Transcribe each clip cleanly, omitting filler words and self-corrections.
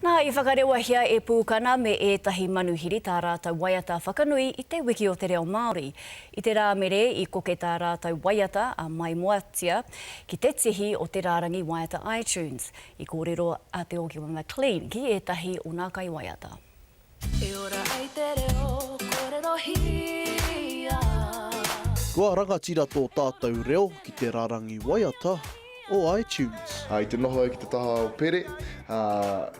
Nā, i whakarewahia e Pūkana me ētahi manuhiri tā rātou waiata whakanui i te Wiki o te Reo Māori. I te Rāmere i koke tā rātou waiata a Maimoatia ki te tihi o te rārangi waiata iTunes. I kōrero a Te Okiwa McLean ki ētahi o nā kaiwaiata. E ora ai te reo, kōrerohia. Kua rangatira tō tātou reo ki te rarangi waiata o iTunes. I te noho au ki te taha o Pere, ā,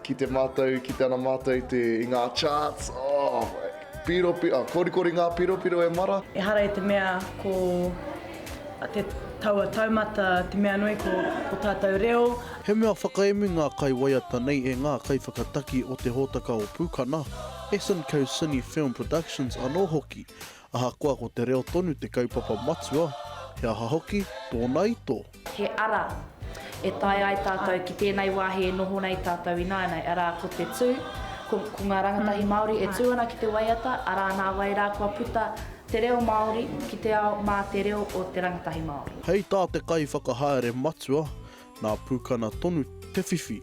kite mātou, kite ana mātou i te, i ngā charts, oh, piropi, oh, korikori ngā piropiro e mara. Ehara i te mea ko te taua taumata te mea nui, ko o tātou reo. He mea whakaemi ngā kaiwaiata nei e ngā kaiwhakataki o te hōtaka o Pūkana, S&Co Cine Film Productions anō hoki, ahakoa ko te reo tonu te kaupapa matua, he aha hoki tōna ito. He ara e tae ai tātou ki tēnei wāhi e noho nei tātou ināianei, arā, ko te tū, ko, ko ngā rangatahi Māori e tū ana ki te waiata, arā, nā wai rā kua puta te reo Māori ki te ao mā te reo o te rangatahi Māori. Hei tā te kaiwhakahaere matua, nā Pūkana tonu te whiwhi,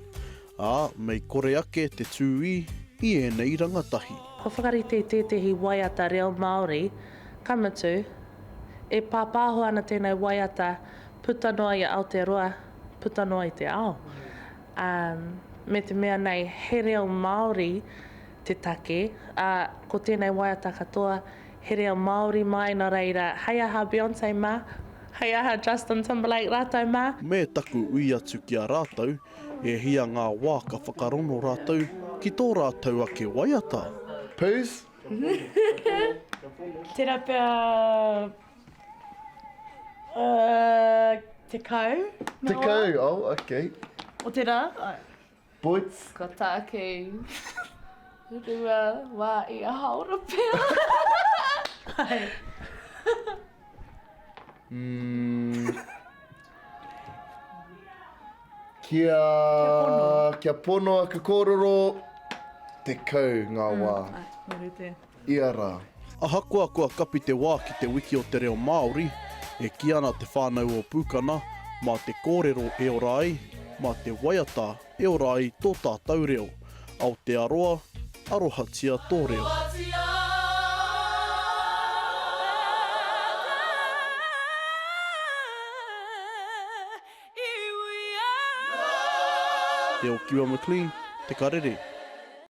ā, mei kore ake te tūī i ēnei rangatahi. Kua whakarite i tētehi waiata reo Māori, ka mutu, e pāpāho ana tēnei waiata puta noa i Aotearoa, puta noa i te ao. Ā, me te mea nei, he reo Māori te take, ā, ko tēnei waiata katoa, he reo Māori mai, nō reira, hei aha Beyonce mā, hei aha Justin Timberlake rātou mā. Me taku ui atu ki a rātou, e hia ngā wā ka whakarono rātou ki tō rātou ake waiata? Peace. Tērā pea 10 ngā wā. 10, oh, okay. O te rā? Boots. Ko tāku rua wā ia haora pea. Ai. Mm. Kia, kia pono aku kōrero, 10 ngā wā. Mm, ai, rite. Ia rā. Ahakoa kua kapi te wā ki te Wiki o te Reo Māori, e kī ana te whānau o Pūkana, mā te kōrero e ora ai, mā te waiata e ora ai tō tātou reo. Aotearoa, arohatia tō reo. Te Okiwa McLean, Te Karere.